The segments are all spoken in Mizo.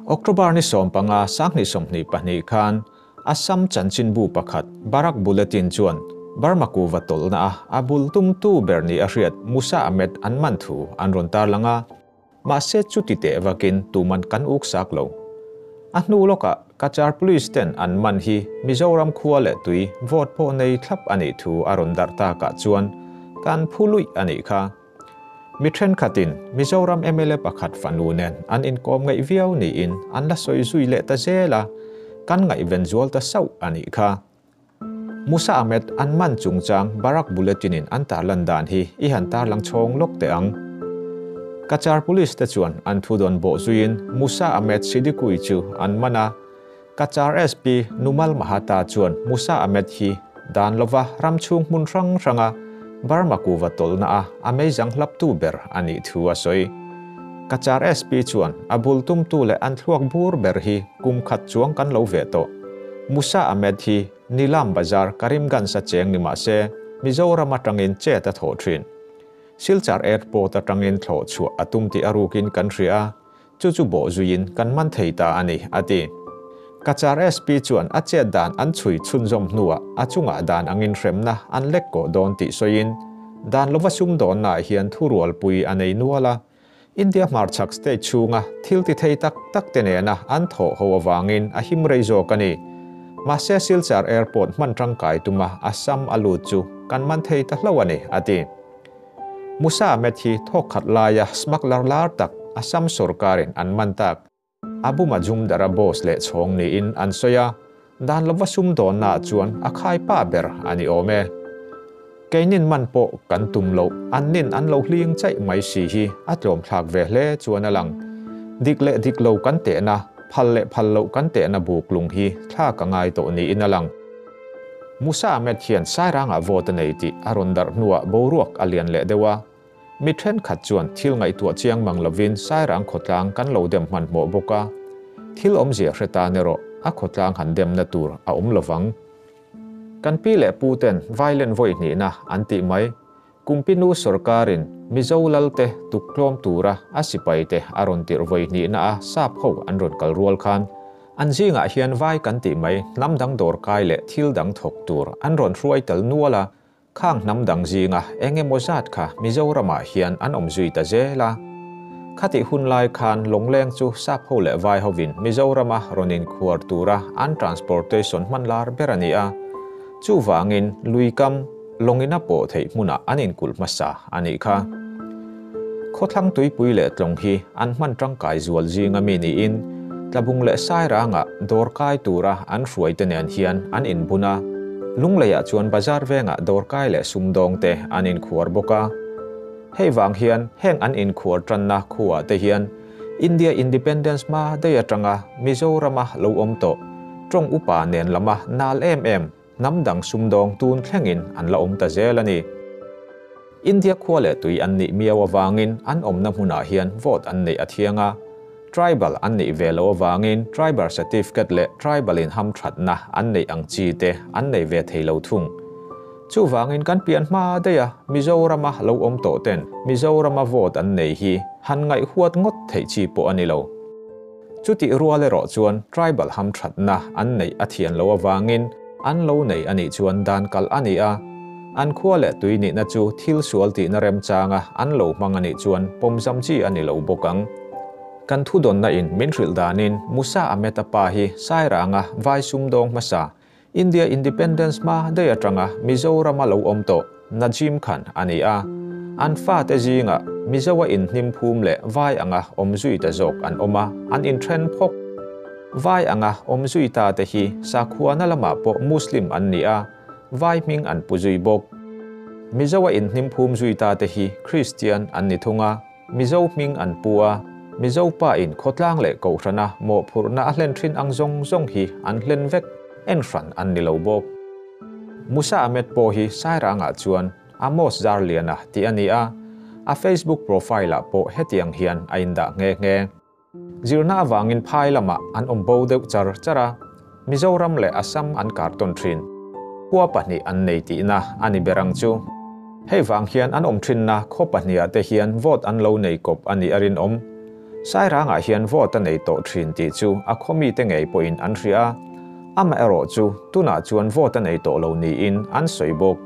October ni 15 2022 khan Assam chanchinbu pakhat Barak Bulletin chuan Burma kuhva tawlhna a a bul tumtu ber ni a hriat Musa Ahmed an man thu an rawn tarlang a, mahse chuti teh vakin tuman kan uk sak lo. A hnu lawkah Cachar Police ten an man hi Mizoram khua leh tui vote pawh nei thlap a nih thu a rawn darh takah chuan kan phu luih a nih kha. Mi thenkhatin Mizoram mla pakhat fanu nen an inkawm ngaih viau niin an la sawi zui leh ta zel a, kan ngaihven zual ta sauh a nih kha. Musa Ahmed an man chungchang Barak Bulletin-in an tarlan dan hi i han tarlang chhawng lawk teh ang. Cachar Police te chuan an thudawn bawh zuiin Musa Ahmed Siddiqui chu an man a, Cachar SP Numal Mahata chuan Musa Ahmed hi dan lova ram chhung hmun hrang hranga Burma kuva tawlhna a a meizang hlaptu ber a nih thu a sawi. Cachar SP chuan a bul tumtu leh an thluak bur ber hi kum khat chuang kan lo veh tawh. Musa Ahmed hi Nilam Bazar Karimganj a cheng ni mah se Mizoram atangin chet a thawh thin. Silchar Airport atangin thlawh chhuah a tum tih a rukin kan hria a, Chu chu bawh zuiin kan man thei ta a ni, a ti. Cachar SP chuan a chet dan an chhui chhunzawm hnuah a chungah dan angin hremna an lek kawh dawn tih sawiin, dan lova sumdawnnaah hian thurualpui a nei nual a, India hmarchhak state chhunga thil ti thei tak tak te nena an thawh ho avangin a him rei zawk a ni. Mahse Silchar Airport hman tangkai tuma Assam a lut chu kan man thei ta hlo a ni, a ti. Musa Ahmed hi thawk khat laia smuggler lar tak Assam sorkarin an man tak. Abu Majumdar-a boss leh chhawng niin an sawi a, dan lova sumdawnnaah chuan a khai pa ber a ni awm e. Keinin man pawh kan tum loh, an nin an lo hling chaih mai si hi a tlawmthlak ve hle chuan a lang. Dik leh dik lo kan tehna, phal leh phal loh kan tehna buk lung hi thlak a ngai tawh niin a lang. Musa Ahmed hian Sairangah vote a nei tih a rawn darh hnuah boruak a lian leh deuh a. Mi thenkhat chuan thil ngaihtuah chiang mang lovin Sairang khawtlang kan lo dem hmanhmawh bawk a. Thil awmzia hre tan erawh a khawtlang han demna tur a awm lovang. Kan pi leh pu ten violent vawi hnihna an tih mai. Kumpinu sorkarin Mizo lalte tuktlawm tura a sipaite a rawn tirh vawi hnihna a sap ho an rawn kal rual khan an zingah hian vai kan tih mai hnam dang dawrkai leh thil dang thawk tur an rawn hruai tel nual a, khang hnam dang zinga eng emaw zat kha Mizoramah hian an awm zui ta zel a. Khatih hun lai khan Lawngleng chu sap ho leh vai hovin Mizorama rawn inkhuar tura an transportation hman lar ber a ni a, chuvangin luikam, Lawngin a pawh theih hmunah an inkulh hmasa a nih kha. Khawthlang tuipui leh tlawng hi an hman tangkai zual zinga mi niin Tlabung leh Sairangah dawr kai tura an hruaite nen hian an inbun a, Lungleiah chuan bazar vengah dawr kai leh sumdawngte an inkhuar bawk a. Hei vang hian heng an inkhuar tanna khuaah te hian India Independence hma daih atanga Mizorama lo awm tawh tawng upa nen lama nal em em Hnam dang sumdawng tun thlengin an la awm ta zel a ni. India khua leh tui an nih miau avangin an awmna hmunah hian vote an neih a thiang a. Tribal an nih ve loh avangin tribal certificate leh tribal in hamthatna an neih ang chi te an nei ve thei lo thung. Chuvangin kan pian hma daih a Mizorama lo awm tawh ten Mizorama vote an nei hi han ngaihhuat ngawt theih chi pawh a ni lo. Chutih rual erawh chuan tribal hamthatna an neih a thian lo avangin an lo nei a nih chuan dan kalh a ni a, an khua leh tui nihna chu thil sual tihna remchanga an lo hmang a nih chuan pawmzam chi a ni lo bawk ang. Kan thudawnna in min hrilh danin Musa Ahmed-a pa hi Sairanga vai sumdawng hmasa, India Independence hma daih atanga Mizorama lo awm tawh Najim Khan a ni a, an fate zingah Mizoa inhnim phum leh vai anga awm zui ta zawk an awm a, an inthen phawk. Vai anga awm zui ta te hi sakhuana lamah pawh Muslim an ni a, vai hming an pu zui bawk. Mizoa inhnim phum zui ta te hi Kristian an ni thung a, Mizo hming an pu a, Mizo pa in khawtlang leh kohhrana mawhphurhna a hlen thin ang zawng zawng hi an hlen vek, en hran an ni lo bawk. Musa Ahmed pawh hi Sairangah chuan Amos Zarliana tih a ni a, a Facebook profile ah pawh hetiang hian a indah nghe nghe. Zirna avangin phai lamah an awm bo deuh char char a, Mizoram leh Assam an kar tawn thin. Khua pahnih an nei tihna a ni ber ang chu. Hei vang hian an awm thinna khaw pahniha te hian vote an lo nei kawp a nih a rinawm. Sairangah hian vote a nei tawh thin tih chu a khaw mite ngei pawhin an hria a, amaherawhchu tunah chuan vote a nei tawh lo niin an sawi bawk.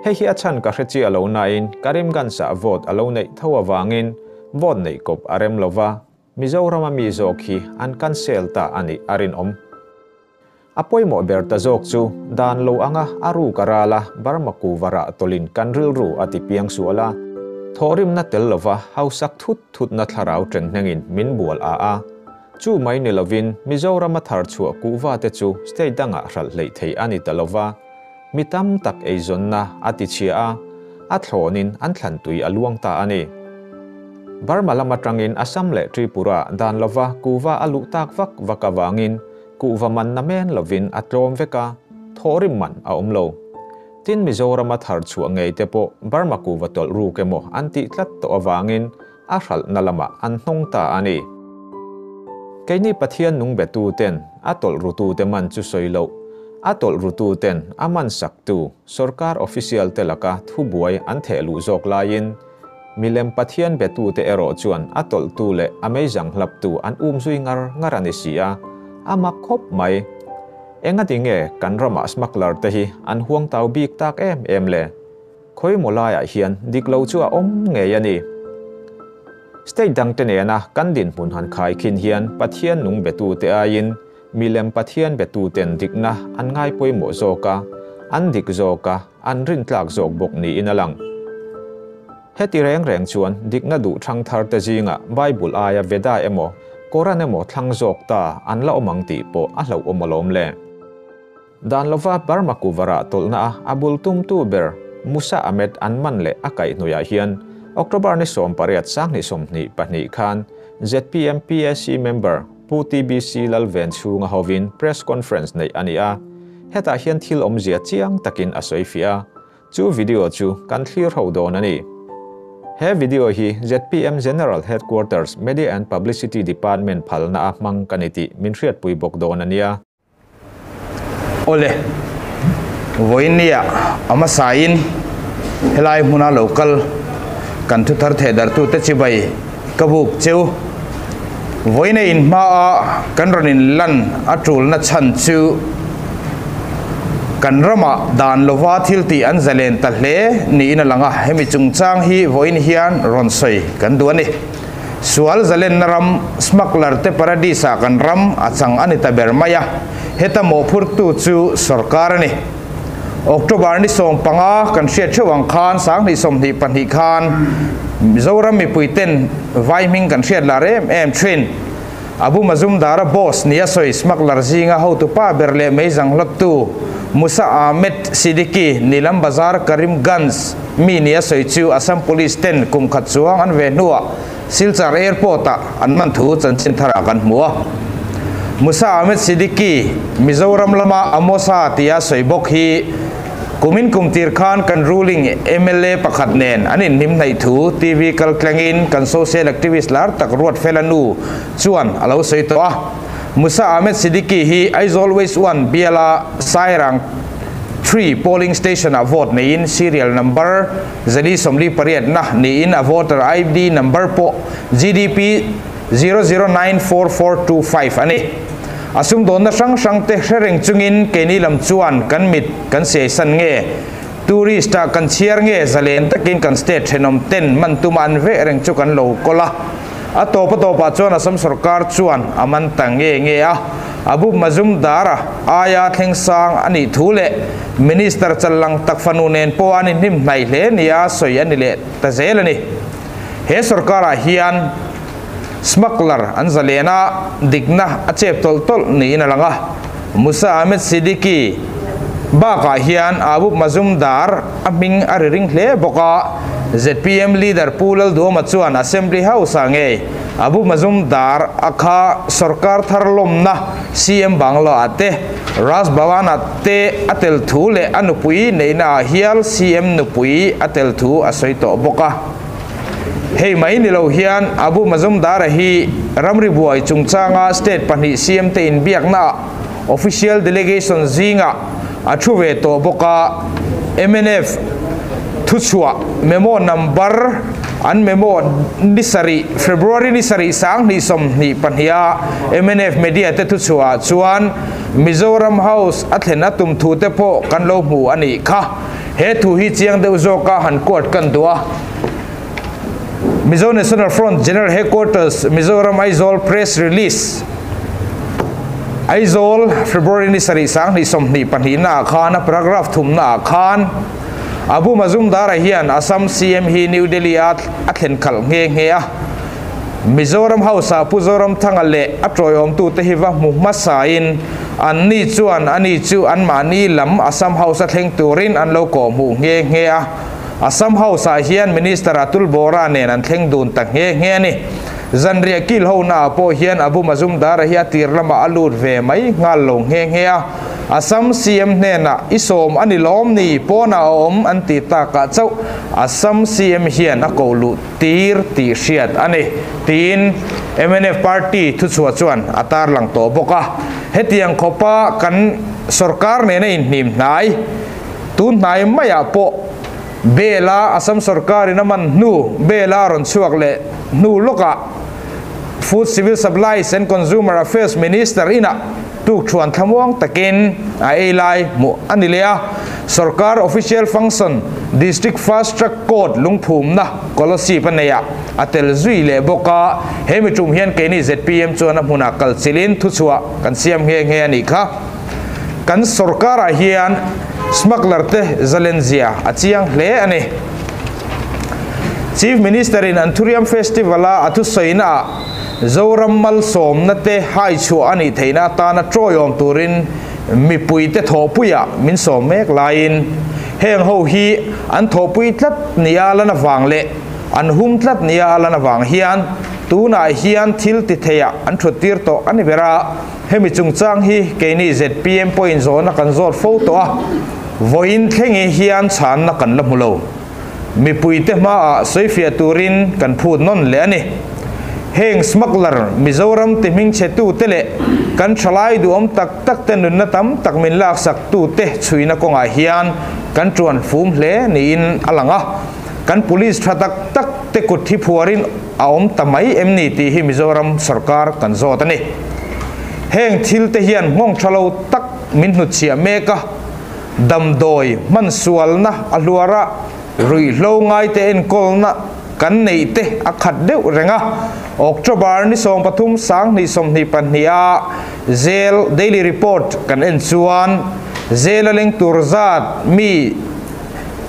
Hei hi a chhan ka hre chiah lo nain Karimganj-ah vote a lo neih tho avangin vote neih kawp a rem lo va, Mizorama mi zawk hi an cancel ta a nih a rinawm. A pawimawh ber ta zawk chu dan lo anga a ruk a ral a, Burma kuva rah tawlhin kan rilru a ti piang sual a, thawhrimna tel lova hausak thut thutna thlarau ṭenghnengin min bual a a. Chu mai ni lovin Mizoram a thar chhuah kuhva te chu state dangah hralh hleih theih a ni ta lova, mi tam tak eizawnna a ti chhia a, a thlawnin an thlan tui a luang ta a ni. Burma lam aṭangin Assam leh Tripura dan lova kuhva a luh tak vak vak avangin Kuhva man na men lovin a tlawm vek a, thawhrim man a awm lo. Tin Mizorama thar chhuah ngei te pawh Burma kuhva tawlh ruk emaw an tih tlat tawh avangin a hralhna lamah an hnawng ta a ni. Keini Pathian nung betu ten a tawlh rutu te man chu sawi loh, a tawlh rutu ten a man saktu sorkar official te laka thubuai an theh luh zawk laiin Milem Pathian betute erawh chuan a tawlhtu leh a meizang hlaptu an um zui ngar ngar a ni si a, a mak khawp mai. Engati nge kan ramah smuggler te hi an huangtau bik tak em em le? Khawimaw laiah hian dik lo chu a awm ngei a ni. State dangte nena kan dinhmun han khai khin hian Pathian nung betute aiin milem Pathian betuten dikna an ngai pawimawh zawk a, an dik zawk a, An rintlak zawk bawk niin a lang. Heti reng reng chuan dikna duh thlang thar te zingah Bible aia Veda emaw Koran emaw thlang zawk ta an la awm ang tih pawh a hlauhawm alawm le. Dan lova Burma kuvarah tawlhna a a bul tumtu ber Musa Ahmed an man leh a kaihhnuaiah hian October ni 18 2022 khan zpm PAC member Pu TBC Lalven chhunga hovin press conference neih a ni a, hetah hian thil awmzia chiang takin a sawi fiah a, chu video chu kan thlir ho dawn a ni. He video hi zpm General Headquarters Media and Publicity Department phalna a hmang ka ni tih min hriatpui bawk dawn a nia. Awle, vawiinnia a hmasain helai hmuna lo kal kan thu thar theh dartute chibai ka buk cheu. Vawiina inhmaa kan rawn inlan a tulna chhan chu kan ramah dan lova thil tih an zalen ta hle niin a lang a, hemi chungchang hi vawiin hian rawn sawi kan duh a ni. Sual zalenna ram, smuggler te paradise ah kan ram a chang a ni ta ber mai a, heta mawhphurtu chu sorkar a ni. October ni 15 kan hriat theuh ang khan 2022 khan Mizoram mipui ten vai hming kan hriat lar em em thin. Abu Mazumdar-a boss nia sawi smuggler zinga hotupa ber leh meizang hlawptu Musa Ahmed Siddiqui, Nilam Bazar, Karimganj mi nia sawi chu Assam Police ten kum khat chuang an ve hnuah Silchar Airport-ah an man thu chanchin tharah kan hmu a. Musa Ahmed Siddiqui, Mizoram lama Amosa tia sawi bawk hi Kumin kum tir khan kan ruling mla pakhat nen an inhnim hnaih thu TV kal tlengin kan social activist lar tak Ruatfela nu chuan a lo sawi tawh a. Musa Ahmed Siddiqui hi Aizawl West 1 biala Sairang 3 polling station ah vote neiin serial number 448 na niin a voter ID number pawh GDP 0094425 a ni. A sumdawnna hrang hrang te hre reng chungin keini lam chuan kan mit kan siaisan nge, tourist ah kan chhiar nge zalen takin kan state thenawm ten man tuma an veh reng chu kan lo kawl a. A tawp a tawpah chuan Assam sorkar chuan a man ta nge nge a. Abu Mazumdar a aia thleng sang a nih thu leh Minister challang tak fanu nen pawh an inhnim hnaih hle nia sawi a ni leh ta zel a ni. He sorkarah hian smuggler an zalen a, dikna a chep tawlh tawlh niin a lang a. Musa Ahmed Siddiqui bakah hian Abub Mazumdar a hming a ri ring hle bawk a, zpm leader Pu Lalduhoma chuan Assembly House-ah ngei Abu Mazumdar a kha sorkar thar lawmna CM Bangla-ah te, Raj Bhavan-ah te a tel thu leh a nupui neihnaah hial CM nupui a tel thu a sawi tawh bawk a. Hei mai ni lo hian Abu Mazumdar-a hi ramri buai chungchanga state pahnih CM te inbiaknaah official delegation zingah a thu ve tawh bawk a, mnf thuchhuah memo number. An memo ni sarih, February ni sarih 2022 a mnf media te thuchhuah ah chuan Mizoram House a thlen a tum thu te pawh kan lo hmu a nih kha. He thu hi chiang deuh zawka han quote kan duh a. Mizo National Front General Headquarters, Mizoram Aizawl Press Release, Aizawl, February ni sarih 2022 na ah khan a paragraph thumna ah khan Abu Mazumdar-a hian Assam CM hi New Delhi-a a thlen khalh nghe nghe a. Mizoram House-ah Pu Zoramthanga leh a tawiawmtute hi va hmu hmasain anni chuan ani chu anmahni lam Assam House-a thleng turin an lo kawhhmuh nghe nghe a. Assam House-ah hian Minister Atul Bora nen an thleng dun ta nghe nghe a ni. Zanriah kil honaah pawh hian Abu Mazumdar-a hi a tir lamah a lut ve mai nghal lo nghe nghe a. Assam CM hnenah i sawm a ni lawm ni, pawnah a awm an tih takah chauh Assam CM hian a koh luh tir tih hriat a ni, tiin mnf party thuchhuah chuan a tarlang tawh bawk a. Hetiang khawpa kan sorkar nena inhnim hnai tun hnai maiah pawh bail-a Assam sorkarin a man hnu bail-a a rawn chhuak leh hnu lawkah Food Civil Supplies and Consumer Affairs Minister inah Tukṭhuan thlamuang takin a ei lai hmuh a ni leh a, Sorkar Official Function District Fast Track Court lungphumna Kolasib a neih ah a tel zui leh bawk a, he mi tum hian keini zpm chuan a hmunah kal chilhin thuchhuah kan siam nghe nghe a nih kha. Kan sorkarah hian smuggler te zalenzia a chiang hle a ni. Chief Minister in Anthurium Festival a a thusawina ah Zoram malsawmna te hai chhuah a nih theihna atana tawiawm turin mipuite thawhpuiah min sawm mek laiin heng ho hi an thawhpui tlat nia lan avang leh an hum tlat nia lan avang hian tunah hian thil ti theiah an thut tir tawh a ni ber a, hemi chungchang hi keini zpm pawhin zawhna kan zawt fo tawh a, vawiin thlengi hian chhanna kan la hmu lo. Mipuite hmaah sawifiah turin kan phut nawn leh a ni. Heng smuggler Mizoram ti hmingchhetute leh kan thalai duhawm tak takte nunna tam tak min laksaktute chhuina kawngah hian kan tuan fum hle niin a lang a. Kan police tha tak tak te kut hi phuarin a awm ta mai em ni tih hi Mizoram sorkar kan zawt a ni. Heng thil te hian nghawng tha lo tak min hnutchhiah mek a. Damdawi hmansualna a hluar a, ruihhlo ngaite enkawlna kan neih te a khat deuh reng a. October ni 13 2022 a Zel Daily Report kan en chuan Zel a leng tur zat mi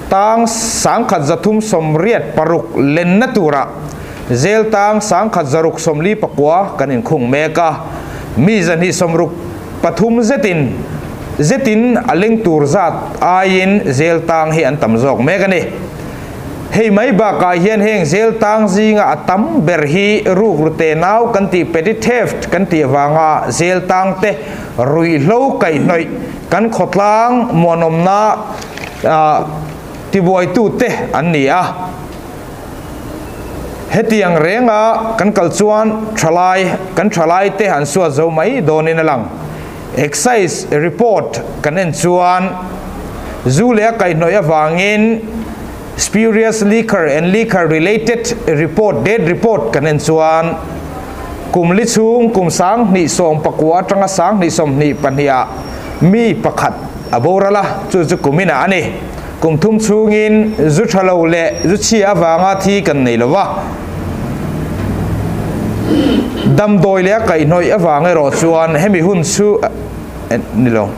tang 1386 lenna tura Zel tang 1649 kan inkhung mek a, mi 263 zetin Zetin a leng tur zat aiin zel tang hi an tam zawk mek a ni. Hei mai bakah hian heng zel tang zinga a tam ber hi rukru te nau kan tih petty theft kan tih avanga zel tang te ruihhlo kaihhnawih kan khawtlang muanawmna tibuaitu te an ni a. Hetiang renga kan kal chuan thalai kan thalai te an suat zo mai dawnin a lang. Excise report kan en chuan zu leh a kaihhnawih avangin spurious liquor and liquor related report death report kan en chuan kum li chhung kum 2019 atanga 2022 ah mi pakhat a boral a, chu chu kum inah a ni. Kum thum chhungin zu tha lo leh zu chhia avanga thi kan nei lo va, damdawi leh a kaihhnawih avang erawh chuan hemi hun chu ni lo.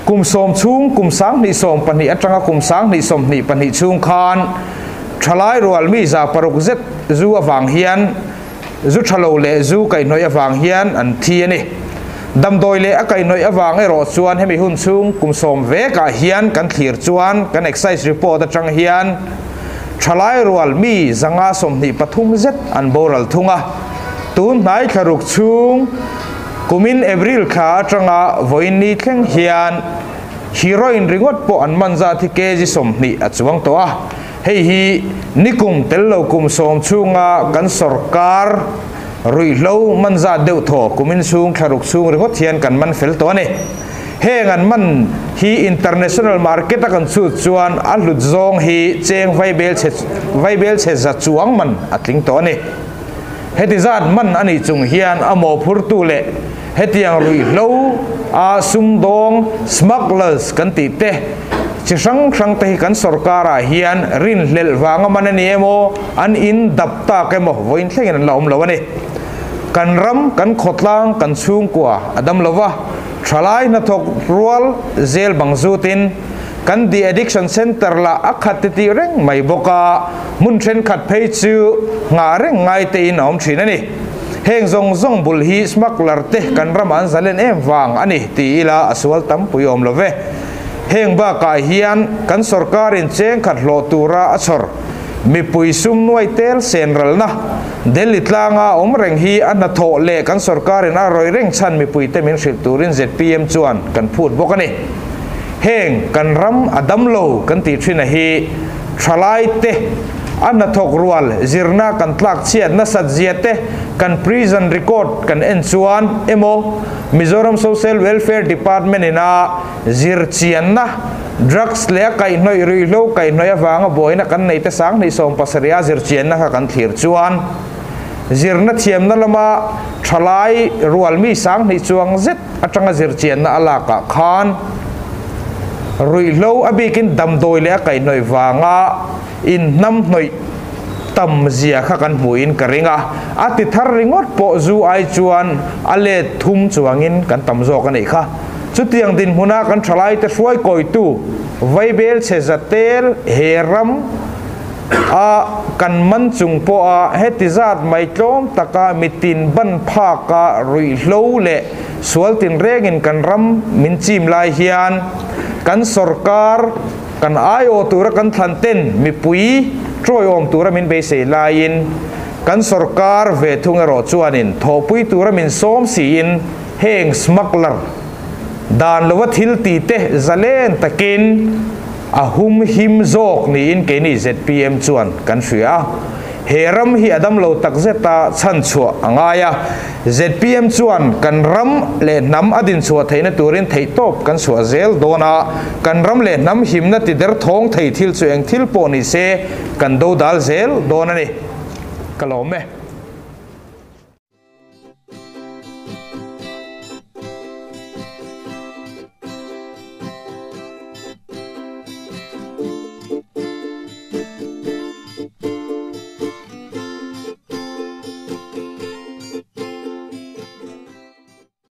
Kum sawm chhung kum 2012 atanga kum 2022 chhung khan thalai rual mi 600 zet zu avang hian Zu tha lo leh zu kaihhnawih avang hian an thi a ni. Damdawi leh a kaihhnawih avang erawh chuan hemi hun chhung kum sawm vekah hian kan thlir chuan kan excise report atang hian thalai rual mi 523 zet an boral thung a. Tun hnai thlaruk chhung kumin April thla atanga vawiin ni thleng hian heroin ringawt pawh an man zat hi kg 20 a chuang tawh a. Hei hi nikum tel lo kum sawm chhunga kan sorkar ruihhlo man zat deuh thaw kumin chhung thlaruk chhung ringawt hian kan man fel tawh a ni. Heng an man hi international market a kan chhut chuan a hlut zawng hi cheng vaibelchhe vaibelchhe za chuang man a tling tawh a ni. Heti zat man a nih chung hian a mawhphurtu leh hetiang ruihhlo a sumdawng, smugglers, kan tih te chi hrang hrang te hi kan sorkar ah hian rinhlelh vanga man a ni emaw, an in dap tak emaw vawiin thlengin an la awm lo a ni. Kan ram, kan khawtlang, kan chhungkua a dam lo va, thalai hnathawk rual zel bang zutin kan de-addiction centre lah a khat ti tih reng mai bawk a, hmun thenkhat phei chu nghah reng ngai tein a awm thin a ni. Heng zawng zawng bul hi smuggler te kan ramah an zalen em vang a ni ti ila a sual tam pui awm lo ve. Heng bakah hian kan sorkarin cheng khat hlawh tura a chhawr mipui sum nuai tel sen ralna Delhi tlanga awm reng hi a hnathawh leh kan sorkarin a rawih reng chhan mipuite min hrilh turin zpm chuan kan phut bawk a ni. Heng kan ram a dam lo kan tih thin a hi thalaite a hnathawk rual zirna kan tlak chhiat nasat zia te kan prison record kan en chuan emaw Mizoram Social Welfare Department ina zir chianna drugs leh a kaihhnawih ruihhlo kaihhnawih avanga buaina kan nei te 2017 a zir chianna kha kan thlir chuan zirna thiamna lama thalai rual mi 2000 chuang zet atanga zir chianna a lakah khan ruihhlo a bikin damdawi leh a kaihhnawih vanga inhnamhnawih tam zia kha kan hmuhin ka ring a, a ti thar ringawt pawh zu ai chuan a let thum chuangin kan tam zawk a nih kha. Chutiang dinhmuna kan thalaite hruai kawitu Vaibel chhe zatel he ram a kan man chung pawha heti zat mai tlawm taka mitin ban phaka ruihhlo leh sual tinrengin kan ram min chim lai hian kan sorkar kan aiawh tura kan thlan ten mipui tawiawm tura min beisei laiin kan sorkar ve thung erawh chuanin thawhpui tura min sawm siin heng smuggler dan lova thil ti te zalen takin a hum him zawk niin keini zpm chuan kan hria a. He ram hi a dam lo takzet a chhan chhuah a ngai a. Zpm chuan kan ram leh hnam a din chhuah theihna turin theihtawp kan chhuah zel dawn a, kan ram leh hnam himna ti der thawng thei thil chu eng thil pawh ni se kan dodal zel dawn a ni. Ka lawm e.